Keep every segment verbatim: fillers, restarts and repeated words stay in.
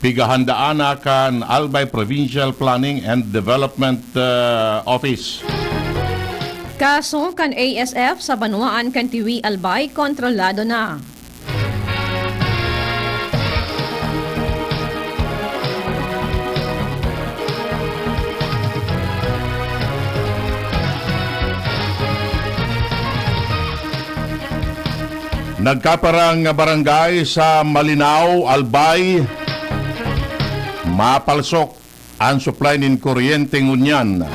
Pigahandaan na kan Albay Provincial Planning and Development, ah, Office. Kaso kan A S F sa banwaan kan Tiwi, Albay, kontrolado na. Nagkaparang barangay sa Malinao, Albay, mapalsok an supply nin kuryente ngunyan.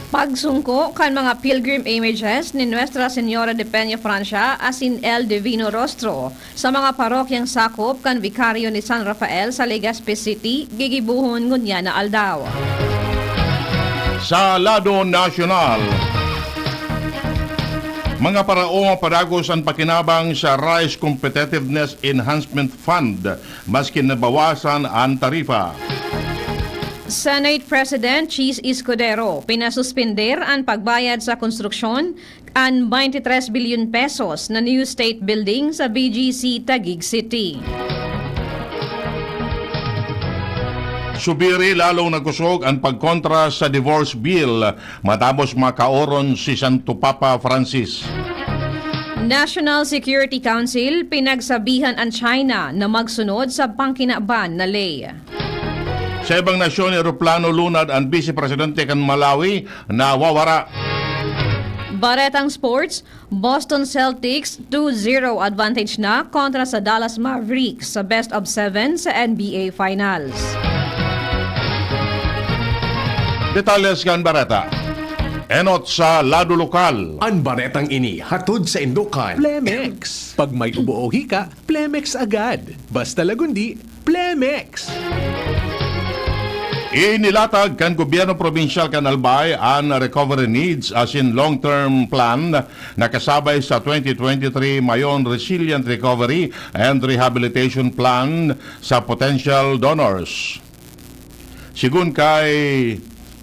Pagsungko kan mga pilgrim images ni Nuestra Señora de Peña Francia asin El Divino Rostro sa mga parokyang sakop kan Vikaryo ni San Rafael sa Legazpi City, gigibohon ngunyan na aldaw. Sa lado nasyonal, mga paraoma padagos an pakinabang sa Rice Competitiveness Enhancement Fund, maski nabawasan an tarifa. Senate President Chiz Escudero pinasuspender an pagbayad sa konstruksyon an twenty-three bilyon pesos na new state building sa B G C Taguig City. Subiri lalong nagkusog an pagkontra sa divorce bill matapos makaoron si Santo Papa Francis. National Security Council pinagsabihan an China na magsunod sa pangkinaban na ley. Sa ibang nasyon, eroplano lunad an Vice Presidente kan Malawi nawawara. Baretang sports, Boston Celtics two zero advantage na kontra sa Dallas Mavericks sa best of seven sa N B A Finals. Detalles kan bareta. Enot sa lado lokal. An baretang ini hatod sa indokan Plemex. Pag may ubo o hika, Plemex agad. Basta lagundi, Plemex. Inilatag kan gobyerno probinsyal kan Albay an recovery needs asin long-term plan na kasabay sa twenty twenty-three Mayon Resilient Recovery and Rehabilitation Plan sa potential donors. Sigun kay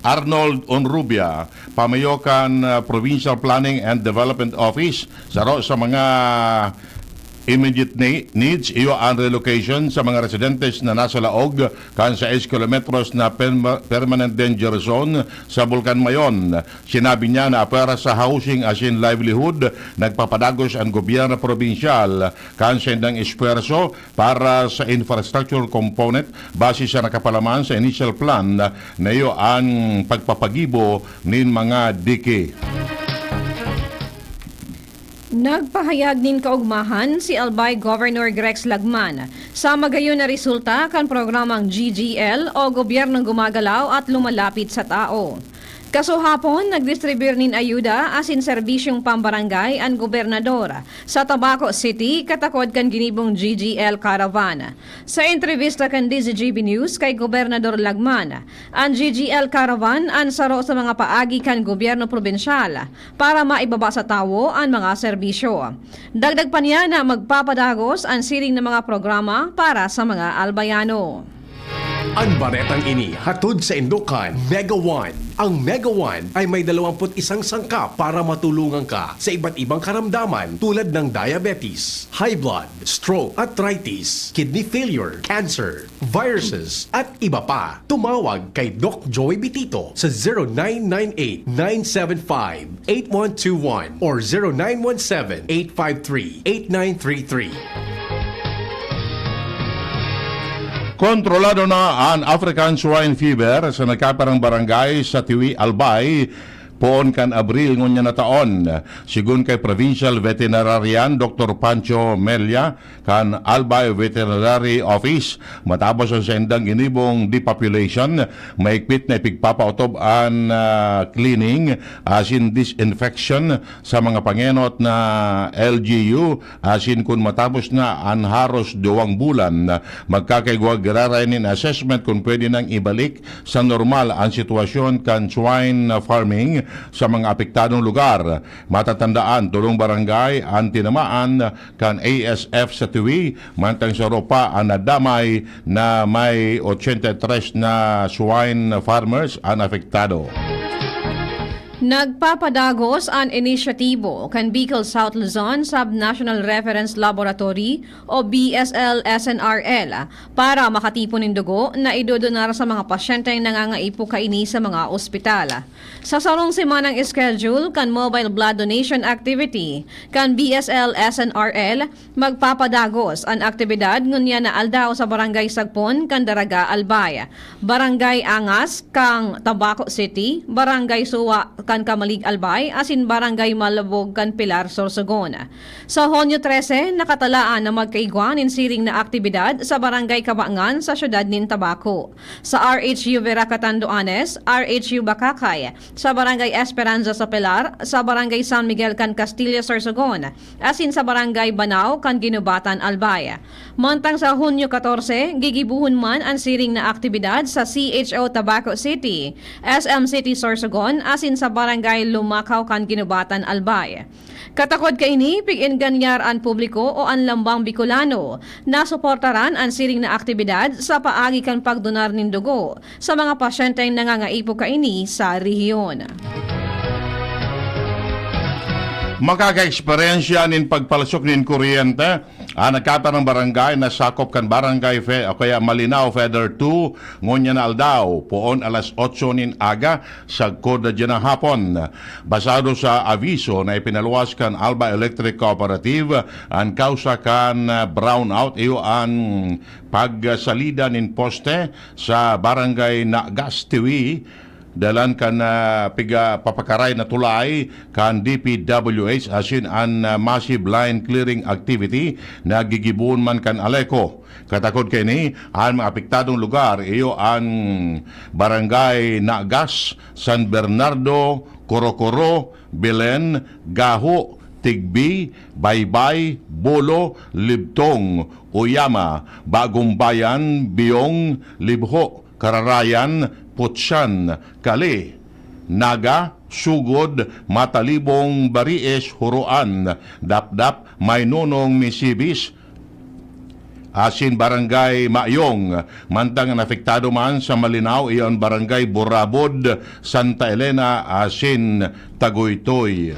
Arnold Onrubia, pamayo kan, ah, Provincial Planning and Development Office, saro sa mga immediate ne-, needs iyo an relocation sa mga residentes na nasa laog kan sais kilometros na perma-, permanent danger zone sa Bulkan Mayon. Sinabi niya na apwera sa housing asin livelihood, nagpapadagos an gobyerno probinsyal kan saindang esfuerso para sa infrastructure component base sa nakapalaman sa initial plan na iyo an pagpapagibo nin mga dike. Nagpahayag nin kaogmahan si Albay Governor Grex Lagman sa magayon na resulta kan programang G G L o Gobyernong Gumagalaw at Lumalapit sa Tao. Kasuhapon, nagdistribir nin ayuda asin serbisyong pambarangay an gobernador sa Tabaco City katakod kan ginibong G G L Caravan. Sa entrebista kan D Z G B News kay Gobernador Lagman, an G G L Caravan an saro sa mga paagi kan gobyerno probinsyal para maibaba sa tawo an mga serbisyo. Dagdag pa niya na magpapadagos an siring na mga programa para sa mga Albayano. An baretang ini hatod sa indokan Mega One. Ang Mega One ay may dalawampu't isang sangkap para matulungan ka sa iba't ibang karamdaman tulad ng diabetes, high blood, stroke, arthritis, kidney failure, cancer, viruses, at iba pa. Tumawag kay Doc Joy Bitito sa zero nine nine eight, nine seven five, eight one two one or zero nine one seven, eight five three, eight nine three three. Kontrolado na an African Swine Fever sa nagkaparang barangay sa Tiwi, Albay, poon kan Abril ngunyan na taon. Sigun kay Provincial Veterinarian Doctor Pancho Melia kan Albay Veterinary Office, matapos an saindang ginibong depopulation, mahigpit na ipigpapaotob an, ah, cleaning asin disinfection sa mga pangenot na L G U, asin kun matapos na an haros duwang bulan, magkakaigwa giraray nin assessment kun pwede nang ibalik sa normal an sitwasyon kan swine farming sa mga apektadong lugar. Matatandaan, tolong barangay an tinamaan kan A S F sa Tiwi, mantang saro pa an nadamay na may ochenta y tres na swine farmers an apektado. Nagpapadagos an inisyatibo kan Bicol South Luzon Sub-National Reference Laboratory o B S L S N R L para makatipon nin dugo na idodonar sa mga pasyenteng nangangaipo kaini sa mga ospital. Sa sarong semanang schedule kan mobile blood donation activity kan B S L S N R L, magpapadagos an aktibidad ngunyan na aldaw sa Barangay Sagpon kan Daraga, Albay, Barangay Angas kan Tabaco City, Barangay Suwa kan Camalig, Albay, asin Barangay Malabog kan Pilar, Sorsogon. Sa Hunyo trese, nakatalaan na magkaigwa nin siring na aktibidad sa Barangay Cabangan sa siyudad nin Tabaco, sa R H U Vera Catanduanes, R H U Bacacay, sa Barangay Esperanza sa Pilar, sa Barangay San Miguel kan Castilla, Sorsogon, asin sa Barangay Banao kan Guinobatan, Albay. Mantang sa Hunyo katorse, gigibohon man an siring na aktibidad sa C H O Tabaco City, S M City Sorsogon, asin sa Barangay Lumacao kan Guinobatan, Albay. Katakod kaini, pig-engganyar an publiko o an lambang Bicolano na suportaran an siring na aktibidad sa paagi kan pagdonar nin dugo sa mga pasyenteng nangangaipo kaini sa rehiyon. Makaka-eksperyensya nin pagpalasok nin kuryente an nagkatarang barangay na sakop kan barangay Fe-, o kaya Malinao Feather two, ngunyan na aldaw, poon alas otso nin aga, sagkod na dyan ang hapon. Basado sa aviso na ipinaluwas kan Alba Electric Cooperative, an kausa kan, ah, brownout iyo an pagsalida nin poste sa Barangay Nagas, Tiwi, dalan kan, ah, piga-, papakaray na tulay kan D P W H asin an, ah, massive line clearing activity na gigibohon man kan ALECO. Katakod kaini, an mga apektadong lugar iyo an Barangay Nagas, San Bernardo, Corocoro, Belen, Gaho, Tigbi, Baybay, Bolo, Libtong, Oyama, Bagong Bayan, Biyong, Libho, Kararayan, Putsan, Kali, Naga, Sugod, Matalibong, Bariis, Huroan, Dapdap, Maynonong, Misibis, asin Barangay Mayong. Mantang an apektado man sa Malinao, iyo an Barangay Burabod, Santa Elena, asin Tagoytoy.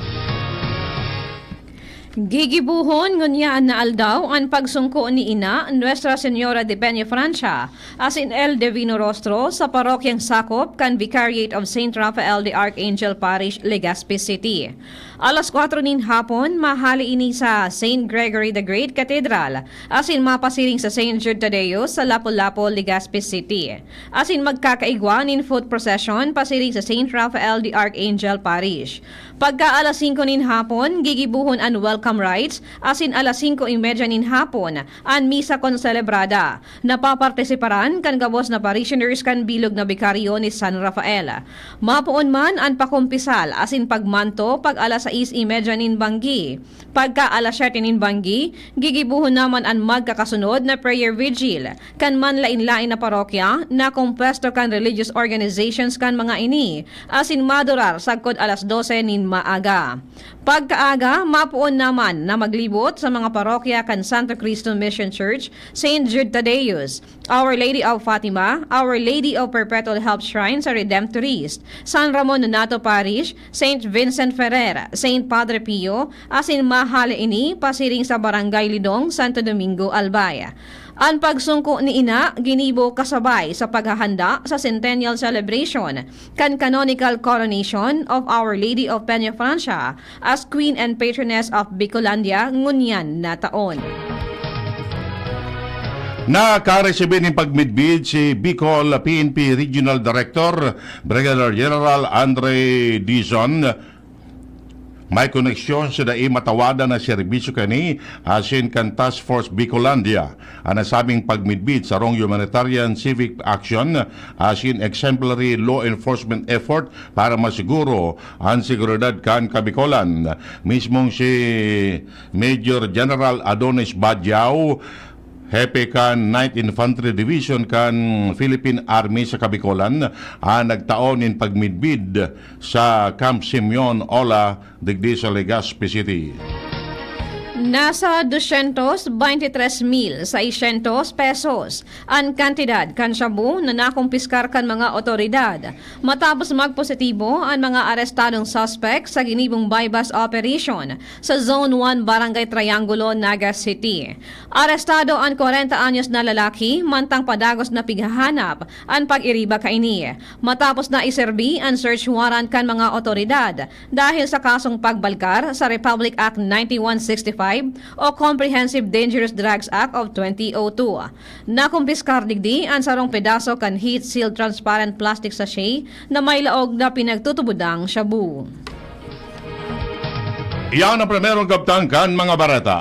Gigibohon ngunyan na aldaw an pagsungko ni Ina Nuestra Señora de Peñafrancia asin El Divino Rostro sa parokyang sakop kan Vicariate of Saint Raphael the Archangel Parish, Legazpi City. Alas kwatro nin hapon, mahali ini sa Saint Gregory the Great Cathedral, asin mapasiring sa Saint Jude Tadeo sa Lapu-Lapu, Legazpi City. Asin magkakaigwa nin foot procession pasiring sa Saint Raphael the Archangel Parish. Pagka alas singko nin hapon, gigibohon an welcome rites, asin alas singko y media nin hapon, an misa konselebrada. Napapartisiparan kan gabos na parishioners kan bilog na bikaryo ni San Rafael. Mapoon man an pakumpisal asin pagmanto pag alas sais y media nin banggi. Pagka alas siyete nin banggi, gigibohon naman an magkakasunod na prayer vigil kan manlaen-laen na parokya na kompuesto kan religious organizations kan mga ini, asin madurar sagkod alas dose nin maaga. Pagkaaga, mapoon naman na maglibot sa mga parokya kan Santo Cristo Mission Church, Saint Jude Tadeus, Our Lady of Fatima, Our Lady of Perpetual Help Shrine sa Redemptorist, San Ramon Nonato Parish, Saint Vincent Ferrer, Saint Padre Pio, asin mahali ini pasiring sa Barangay Lidong, Santo Domingo, Albay. An pagsungko ni Ina ginibo kasabay sa paghahanda sa centennial celebration kan canonical coronation of Our Lady of Peñafrancia as Queen and Patroness of Bicolandia ngunyan na taon. Nakaresibi nin pagmidbid si Bicol P N P Regional Director Brigadier General Andre Dizon. May koneksyon sa dai matawadan na serbisyo kani asin kan Task Force Bicolandia. An nasabing pagmidbid sarong humanitarian civic action asin exemplary law enforcement effort para masiguro an seguridad kan Kabikolan. Mismong si Major General Adonis Badiao, hepe kan Ninth Infantry Division kan Philippine Army sa Kabikolan, an nagtao nin pagmidbid sa Camp Simeon Ola digdi sa Legazpi City. Nasa dosyentos bente tres mil seisyentos pesos an kantidad kan shabu na nakumpiskar kan mga otoridad matapos magpositibo an mga arestadong suspek sa ginibong buy-bust operation sa Zone one, Barangay Triangulo, Naga City. Arestado an kwarenta anyos na lalaki, mantang padagos na pighahanap an pag-iriba kaini, matapos na iserbi an search warrant kan mga otoridad dahil sa kasong pagbalkar sa Republic Act ninety-one sixty-five o Comprehensive Dangerous Drugs Act of twenty oh two. Nakumpiskar digdi an sarong pedaso kan heat-sealed transparent plastic sachet na may laog na pinagtutubodang shabu. Iyan ang primerong kabtang kan mga bareta.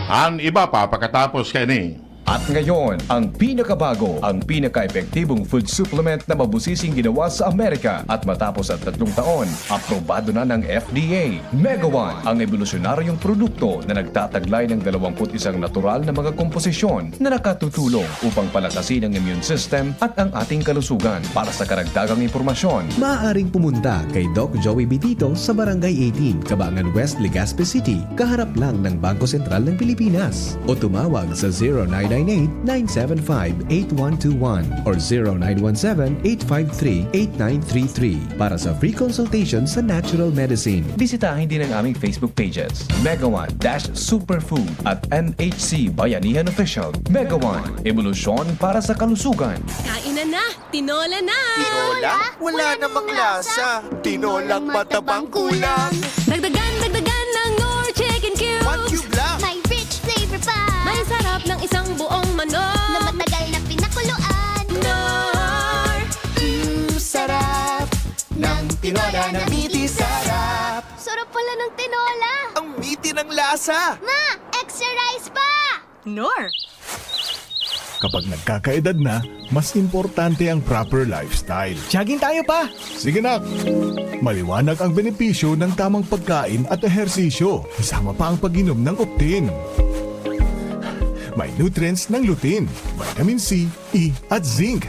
An iba pa pakatapos kaini. At ngayon, ang pinakabago, ang pinaka-epektibong food supplement na mabusising ginawa sa Amerika. At matapos ang tatlong taon, aprobado na ng F D A. Mega One, ang ebolusyonaryong produkto na nagtataglay ng dalawampu't isang natural na mga komposisyon na nakatutulong upang palakasin ang immune system at ang ating kalusugan. Para sa karagdagang impormasyon, maaaring pumunta kay Doc Joey Bitito sa Barangay eighteen, Cabangan West, Legazpi City, kaharap lang ng Bangko Sentral ng Pilipinas. O tumawag sa zero nine nine eight, nine seven five, eight one two one or zero nine one seven, eight five three, eight nine three three para sa free consultation sa natural medicine. Bisitahin din ang aming Facebook pages, Mega One dash Superfood at M H C Bayanihan Official. Mega One, ebolusyon para sa kalusugan. Kainan na! Tinola na! Tinola? Wala namang lasa. Tinolang matabang kulang. Dagdagan, dagdagan ng Knorr Chicken Cubes. One cube lang. May rich flavor pa. May sarap ng isang buong manok. Na matagal na pinakuluan. Knorr! Mm, sarap ng tinola na miti sarap. Sarap pala ng tinola. Ang miti ng lasa. Ma, extra rice pa! Knorr. Kapag nagkakaedad na, mas importante ang proper lifestyle. Jogging tayo, Pa! Sige, nak! Maliwanag ang benepisyo ng tamang pagkain at ehersisyo, kasama pa ang pag-inom ng Optin. May nutrients ng lutein, vitamin C, E, at zinc.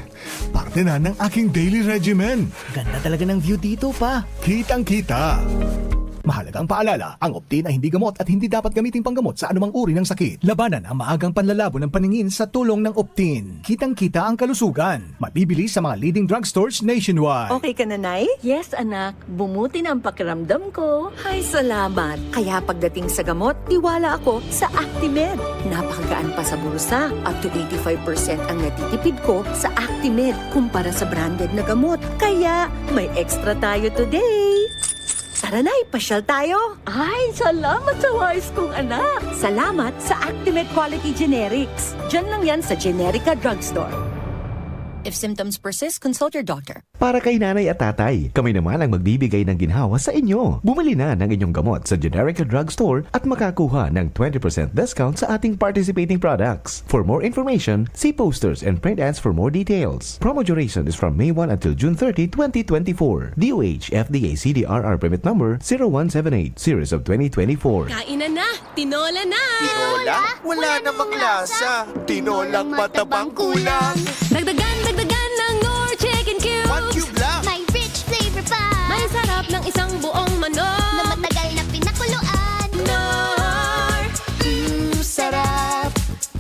Parte na ng aking daily regimen. Ganda talaga ng view dito, Pa. Kitang-kita. Mahalagang paalala, ang Optin ay hindi gamot at hindi dapat gamiting panggamot sa anumang uri ng sakit. Labanan ang maagang panlalabo ng paningin sa tulong ng Optin. Kitang-kita ang kalusugan. Mabibili sa mga leading drugstores nationwide. Okay ka na, Nay? Yes, anak. Bumuti na ang pakiramdam ko. Hay, salamat. Kaya pagdating sa gamot, tiwala ako sa Actimed. Napakagaan pa sa bulsa. Up to eighty-five percent ang natitipid ko sa Actimed kumpara sa branded na gamot. Kaya may extra tayo today. Tara na, ipasyal tayo. Ay, salamat sa wais kong anak. Salamat sa Actimed Quality Generics. Diyan lang yan sa Generica Drugstore. If symptoms persist, consult your doctor. Para kay nanay at tatay, kami naman ang magbibigay ng ginhawa sa inyo. Bumili na ng inyong gamot sa Generica Drugstore at makakuha ng twenty percent discount sa ating participating products. For more information, see posters and print ads for more details. Promo duration is from May one until June thirty, twenty twenty-four. D O H F D A C D R R permit number zero one seven eight, series of twenty twenty-four. Kainan na! Tinola na! Tinola? Wala namang lasa. Tinolang matabang kulang. Dagdagan, dagdagan ng Knorr Chicken Cubes. One cube lang. May rich flavor pa. May sarap ng isang buong manok. Na matagal na pinakuluan. Knorr! Mm, sarap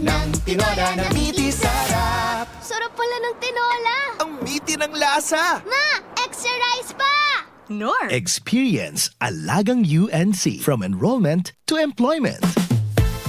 ng tinola na miti sarap. Sarap pala ng tinola. Ang miti ng lasa. Ma, extra rice pa! Knorr. Experience Alagang U N C, from enrollment to employment.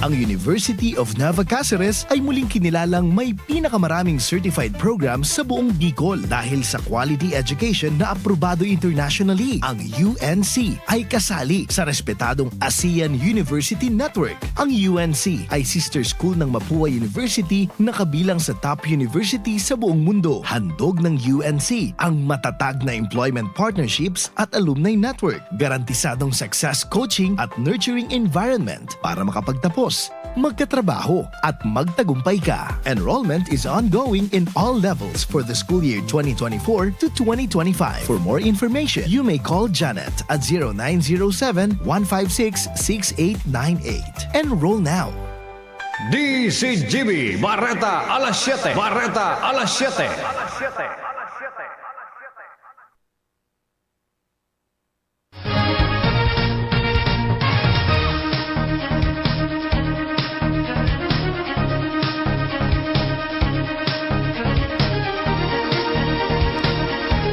Ang University of Nueva Caceres ay muling kinilalang may pinakamaraming certified programs sa buong Bicol dahil sa quality education na aprobado internationally. Ang U N C ay kasali sa respetadong ASEAN University Network. Ang U N C ay sister school ng Mapua University na kabilang sa top university sa buong mundo. Handog ng U N C ang matatag na employment partnerships at alumni network, garantisadong success coaching at nurturing environment para makapagtapos, magkatrabaho, at magtagumpay ka. Enrollment is ongoing in all levels for the school year twenty twenty-four to twenty twenty-five. For more information, you may call Janet at zero nine zero seven, one five six, six eight nine eight. Enroll now. D Z G B, Bareta alas siyete. Bareta alas siyete.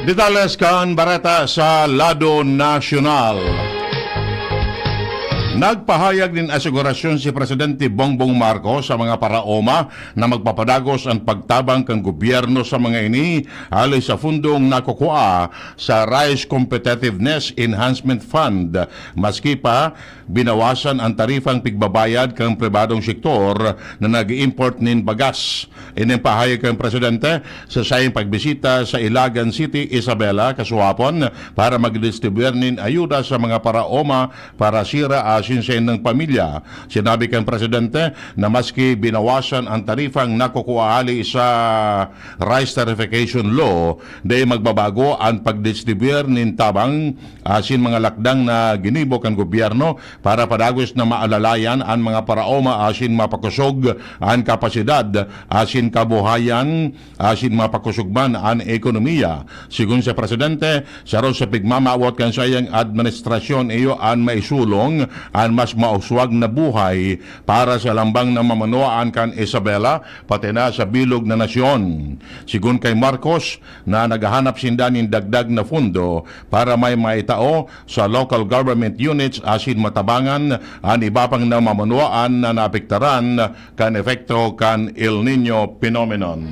Detalles kan bareta sa lado nasyonal. Nagpahayag nin asigurasyon si Presidente Bongbong Marcos sa mga paraoma na magpapadagos an pagtabang kan gobyerno sa mga ini hali sa fundong nakukua sa Rice Competitiveness Enhancement Fund, maski pa binawasan an tarifang pigbabayad kan pribadong sektor na nag-i-import nin bagas. Ini an pahayag kan Presidente sa saiyang pagbisita sa Ilagan City, Isabela, kasuhapon para magdistribuir nin ayuda sa mga paraoma, parasira asin saindang pamilya. Sinabi kan Presidente na maski binawasan an tarifang nakukua hali sa Rice Tariffication Law, dai magbabago an pagdistribuir nin tabang asin mga lakdang na ginibo kan gobyerno para padagos na maalalayan an mga paraoma asin mapakosog an kapasidad asin kabuhayan asin mapakosog man an ekonomiya. Sigon sa Presidente, saro sa pigmamawot kan saiyang administrasyon iyo an maisulong an mas mauswag na buhay para sa lambang na mamanwaan kan Isabela, pati na sa bilog na nasyon. Sigon kay Marcos, na naghahanap sinda nin dagdag na pondo para may maitao sa local government units asin matabangan an iba pang namamanwaan na naapektaran kan epekto kan El Niño phenomenon.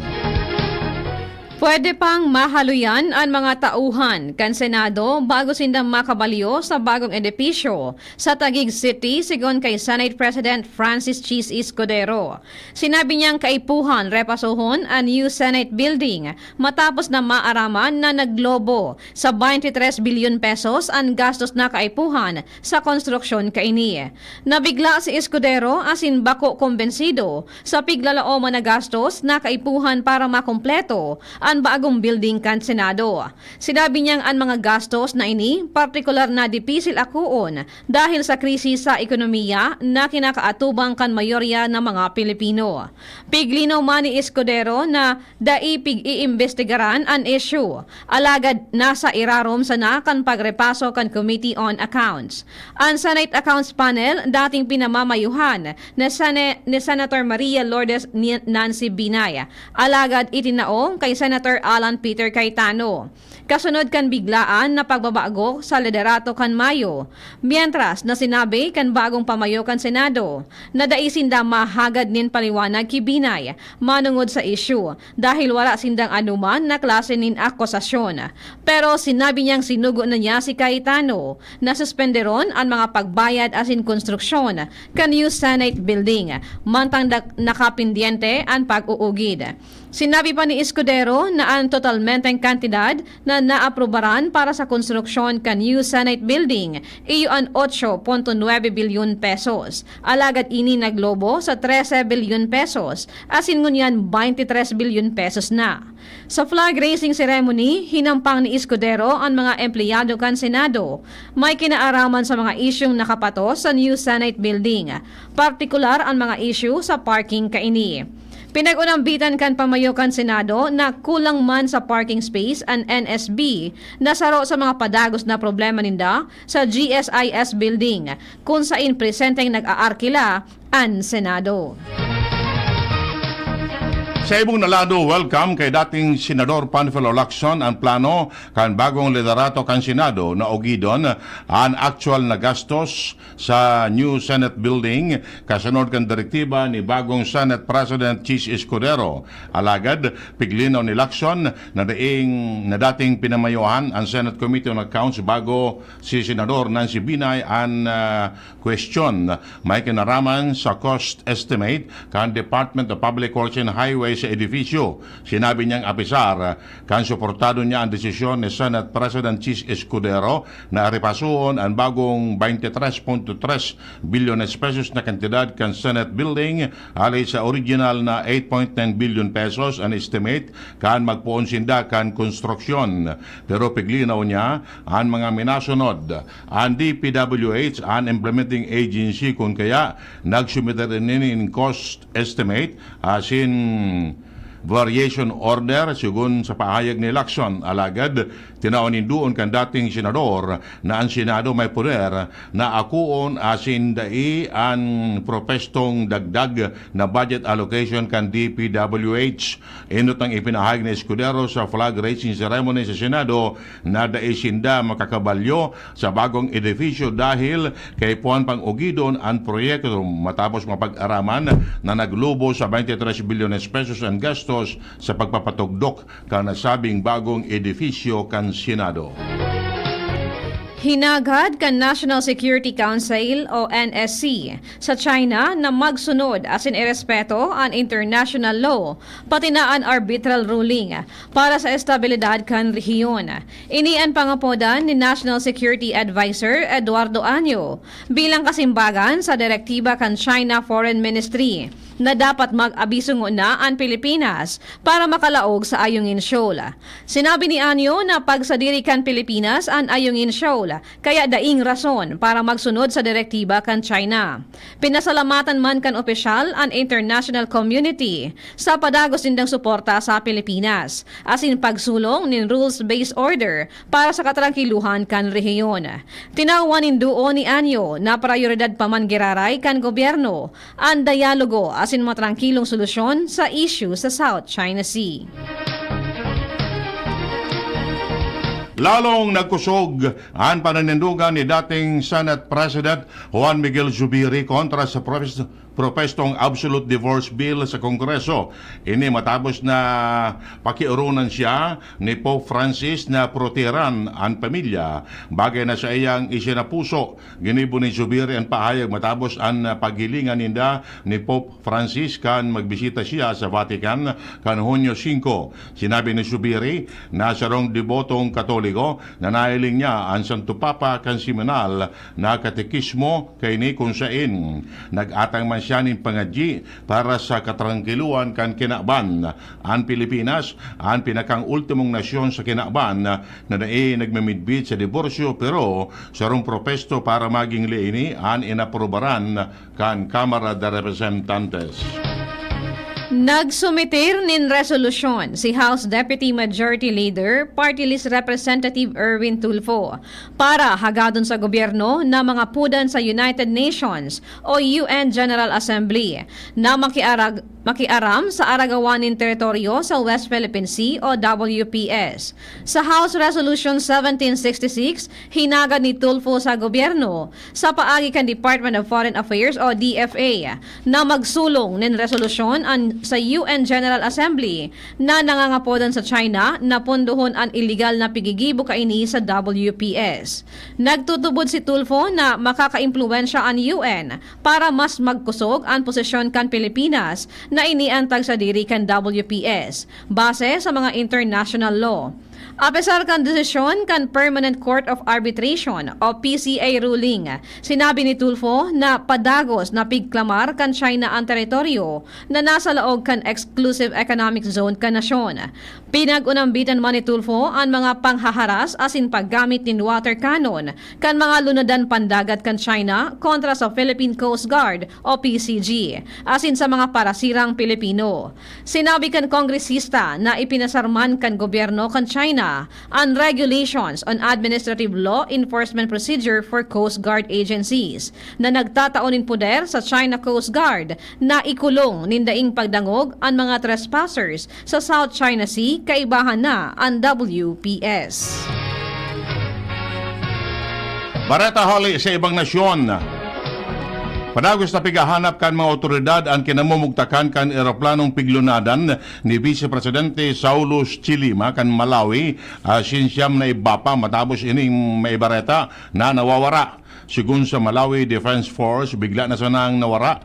Pwede pang mahaluyan an mga tauhan kan Senado bago sinda makabalyo sa bagong edipisyo sa Taguig City, sigon kay Senate President Francis Chiz Escudero. Sinabi niyang kaipuhan repasohon an new Senate Building matapos na maaraman na naglobo sa twenty-three bilyon pesos an gastos na kaipuhan sa konstruksyon kaini. Nabigla si Escudero asin bako kombensido sa piglalaoman na gastos na kaipuhan para makompleto an bagong building kan Senado. Sinabi niyang an mga gastos na ini partikular na dipisil akoon dahil sa krisis sa ekonomiya na kinakaatubang kan mayorya na mga Pilipino. Piglinaw man ni Escudero na dai pig-iimbestigaran an isyu, alagad nasa irarom sana kan pagrepaso kan Committee on Accounts. An Senate Accounts Panel dating pinamamayuhan na Sene- ni Senator Maria Lourdes Ni- Nancy Binay, alagad itinao kay Senator Alan Peter Cayetano. Kasunod kan biglaan na pagbabago sa liderato kan Mayo, mientras na sinabi kan bagong pamayo kan Senado na dai sinda mahagad nin paliwanag ki Binay manongod sa isyu dahil wala sindang anoman na klase nin akusasyon. Pero sinabi niyang sinugo na niya si Cayetano na suspenderon an mga pagbayad asin konstruksyon kan new Senate Building, mantang dak- nakapendyente an pag-uugid. Sinabi pa ni Escudero na an totalmenteng kantidad na naaprubaran para sa konstruksyon kan new Senate Building iyo an otso punto nuebe bilyon pesos, alagad ini naglobo sa trese bilyon pesos, asin ngunyan twenty-three bilyon pesos na. Sa flag raising ceremony, hinampang ni Escudero an mga empleyado kan Senado may kinaaraman sa mga isyung nakapatos sa new Senate Building, partikular an mga isyu sa parking kaini. Pinag-unambitan kan pamayo kan Senado na kulang man sa parking space an N S B na saro sa mga padagos na problema ninda sa G S I S Building, kun sain presenteng nag-aarkila an Senado. Sa ibong na lado, welcome kay dating Senador Panfilo Lacson an plano kan bagong liderato kan Senado na ugidon an aktual na gastos sa new Senate building, kasunod kan direktiba ni bagong Senate President Chiz Escudero. Alagad, piglinaw ni Lacson na daing, na dating pinamayuhan an Senate Committee on Accounts bago si Senador Nancy Binay an, ah, kwestiyon. May kinaraman sa cost estimate kan Department of Public Works and Highways sa edifisyo. Sinabi niyang apisar kan suportado niya an desisyon ni Senate President Chiz Escudero na repasohon an bagong twenty-three point two three bilyones pesos na kantidad kan Senate Building, hali sa original na eight point nine billion pesos an estimate kan magpoon sinda kan konstruksyon. Pero piglinaw niya an mga minasunod, an D P W H an implementing agency, kun kaya nagsumite nin cost estimate asin variation order, sigon sa pahayag ni Lacson. Alagad, tinawan nin duon kan dating senador na an Senado may poder na akoon asin dai an propestong dagdag na budget allocation kan D P W H. Enot ang ipinahayag ni Escudero sa flag raising ceremony sa Senado na dai sinda makakabalyo sa bagong edifisyo dahil kaipuhan pang ugidon an proyekto matapos mapag-araman na naglubo sa twenty-three bilyones pesos an gastos sa pagpapatugdok kan nasabing bagong edifisyo kan Senado. Hinagad kan National Security Council o N S C sa China na magsunod asin irespeto an international law, pati na an arbitral ruling, para sa estabilidad kan rehiyon. Ini an pangapodan ni National Security Advisor Eduardo Año bilang kasimbagan sa direktiba kan China Foreign Ministry na dapat mag-abiso ngona an Pilipinas para makalaog sa Ayungin Shoal. Sinabi ni Año na pagsadiri kan Pilipinas an Ayungin Shoal, kaya daing rason para magsunod sa direktiba kan China. Pinasalamatan man kan opisyal an international community sa padagos nindang suporta sa Pilipinas, asin pagsulong nin rules-based order para sa katrangkiluhan kan rehiyon. Tinawan nin duo ni Año na prayoridad pa man giraray kan gobyerno an dialogo asin matrangkilong solusyon sa isyu sa South China Sea. Lalong nagkusog an pananindogan ni dating Senate President Juan Miguel Zubiri kontra sa propes-, propestong Absolute Divorce Bill sa Kongreso. Ini matapos na pakioronan siya ni Pope Francis na proteran an pamilya, bagay na saiyang isinapuso. Ginibo ni Zubiri an pahayag matapos an paghilingan ninda ni Pope Francis kan magbisita siya sa Vatican kan Hunyo singko. Sinabi ni Zubiri na sarong debotong Katoliko na nahiling niya an Santo Papa kan seminal na katekismo kaini, kun saen nag-atang man siya nin pangadyi para sa katrangkiluhan kan kinaban. An Pilipinas, an pinakang-ultimong nasyon sa kinaban na dai nagmimidbid sa diborsyo, pero sarong propesto para magin ley ini an inaprubaran kan Kamara de Representantes. Nagsumitir nin resolusyon si House Deputy Majority Leader, Party List Representative Erwin Tulfo, para hagadon sa gobyerno na mangapodan sa United Nations o U N General Assembly na makiarag-, makiaram sa aragawan nin teritoryo sa West Philippine Sea o W P S. Sa House Resolution seventeen sixty-six, hinagad ni Tulfo sa gobyerno sa paagi kan Department of Foreign Affairs o D F A na magsulong nin resolusyon an, sa U N General Assembly na nangangapodan sa China na pondohon an iligal na pigigibo kaini sa W P S. Nagtutubod si Tulfo na makakaimpluwensya an U N para mas magkusog an posisyon kan Pilipinas na ini an tagsadiri kan W P S, base sa mga international law. Apesar kan desisyon kan Permanent Court of Arbitration o P C A ruling, sinabi ni Tulfo na padagos na pigklamar kan China an teritoryo na nasa laog kan Exclusive Economic Zone kan nasyon. Pinag-unambitan man ni Tulfo an mga panghaharas asin paggamit nin water cannon kan mga lunadan pandagat kan China kontra sa Philippine Coast Guard o P C G, asin sa mga parasirang Pilipino. Sinabi kan kongresista na ipinasar man kan gobyerno kan China an Regulations on Administrative Law Enforcement Procedure for Coast Guard Agencies na nagtatao nin poder sa China Coast Guard na ikulong nin daing pagdangog an mga trespassers sa South China Sea, kaibahan na an W P S. Bareta hali sa ibang nasyon. Padagos na pighahanap kan mga awtoridad an kinamumugtakan kan eroplanong piglunadan ni Vice Presidente Saulos Chilima kan Malawi, ah, sinsyam na iba pa matapos ining may bareta na nawawara. Sigon sa Malawi Defense Force, bigla na sanang nawara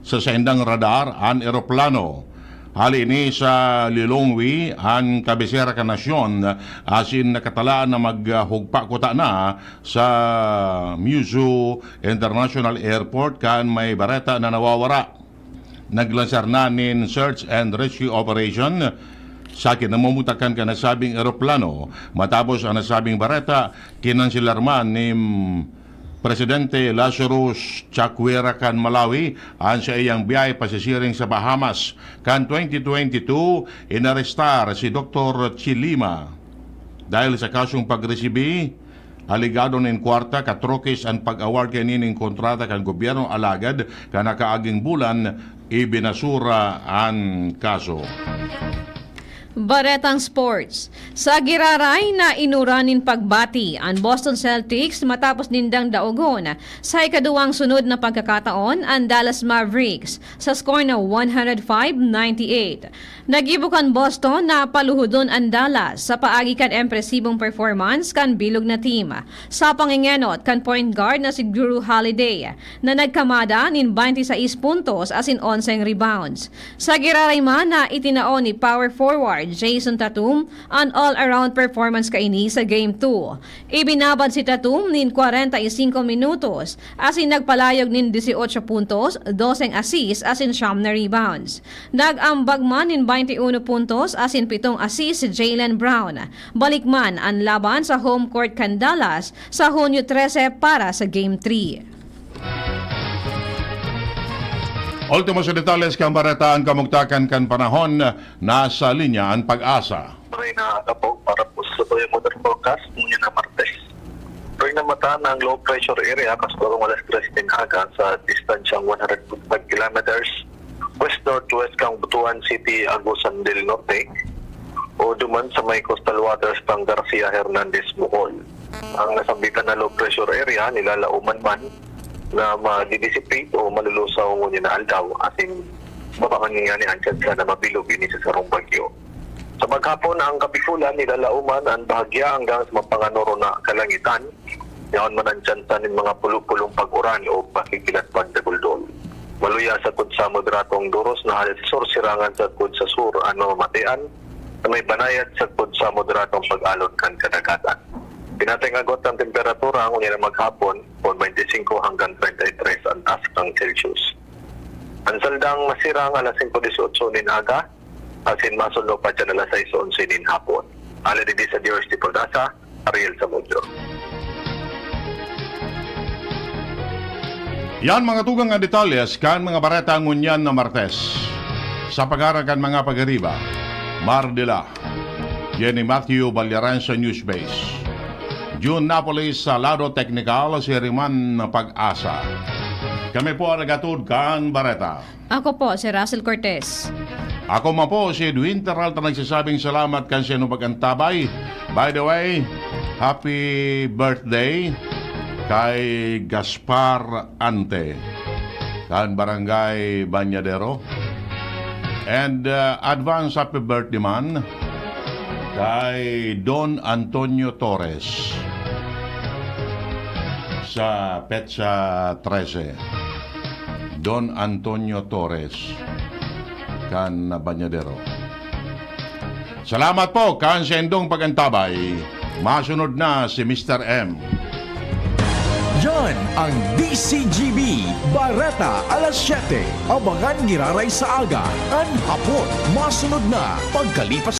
sa saindang radar an eroplano. Hali ini sa Lilongwe, an kabisera kan nasyon, asin nakatalaan na maghugpa kuta na sa Muzu International Airport kan may bareta na nawawara. Naglansar na nin search and rescue operation sa kinamumugtakan kan nasabing eroplano. Matapos an nasabing bareta, kinanselar man ni Presidente Lazarus Chakwera kan Malawi an saiyang biyahe pasisiring sa Bahamas. Kan twenty twenty-two, inarestar si Doktor Chilima dahil sa kasong pagresibi alegado nin kwarta, katrokis an pag-award kanining kontrata kan gobyerno, alagad kan nakaaging bulan, ibinasura an kaso. Baretang Sports. Sa giraray na inuran nin pagbati an Boston Celtics matapos nindang daogon sa ikaduwang sunod na pagkakataon an Dallas Mavericks sa score na one hundred five ninety-eight. Nagibo kan Boston na paluhodon an Dallas sa paagi kan empresibong performance kan bilog na team, sa pangengenot kan point guard na si Jrue Holiday, na nagkamada nin twenty-sais puntos asin onseng rebounds. Sa giraray man na itinao ni power forward Jayson Tatum an all-around performance kaini sa Game two. Ibinabad si Tatum nin kwarenta y singko minutos asin nagpalayog nin dieciocho puntos, doseng assist asin siyam na rebounds. Nag-ambag man nin twenty-uno puntos asin pitong assist si Jaylen Brown. Balik man an laban sa home court kan Dallas sa Hunyo trese para sa Game three. Ultimo sa detalles kan bareta, an kamugtakan kan panahon. Nasa linya an Pag-asa. Maray na aga po para po sa Bayan Modern Broadcast, ngunyan na Martes. Maray na mata ng low pressure area, kasabang alas tres nin aga sa distansyang one hundred five kilometers west-northwest kan Butuan City, Agusan del Norte, o duman sa may coastal waters ng Garcia Hernandez, Bohol. Ang nasambitan na low pressure area, nilalauman man na madidissipate o malulusaw ngunyan na aldaw, asin baba kan ngani an tsansa na mabilog ini sa sarong bagyo. Sa maghapon, ang Kabikulan, nilalauman an bahagya hanggang sa mapanganoro na kalangitan. Yaon man an tsansa nin mga pulo-pulong pag-uran o pakikilat pagdaguldol. Maluya sagkod sa moderadong doros na hale sa sur, sirangan sagkod sa sur an mamamatean, na may banayad sagkod sa moderadong pag-alon kan kadagatan. Pinatay nga agwat ang temperatura, ngunyan na maghapon, twenty-five hanggang thirty-three an taas kan Celsius. An saldang masirang alas singko dieciocho nin aga, asin masunod pa dyan alas sais onse nin hapon. Ala digdi sa D R S T Pag-asa, Ariel Zamudio. Yan mga tugang nga detalles kan mga bareta ngunyan na Martes. Sa pagharang kan mga pagariba, Mar de la Jenny Matthew Balyaran sa News Base. June Napoles sa lado teknikal, si Riman Pag-asa. Kami po ang nagatod kan bareta. Ako po, si Russell Cortez. Ako man po, si Edwin Peralta, nagsasabing salamat kan sa inyong pag-antabay. By the way, happy birthday kay Gaspar Ante, kan Barangay Bañadero. And, uh, advance happy birthday man kay Don Antonio Torres sa petsa trese. Don Antonio Torres, kan Bañadero. Salamat po kan sa indong pag-antabay. Masunod na si Mister M. Yan ang D C G B, Bareta alas siyete. Abangan giraray sa aga, an hapon. Masunod na pagkalipas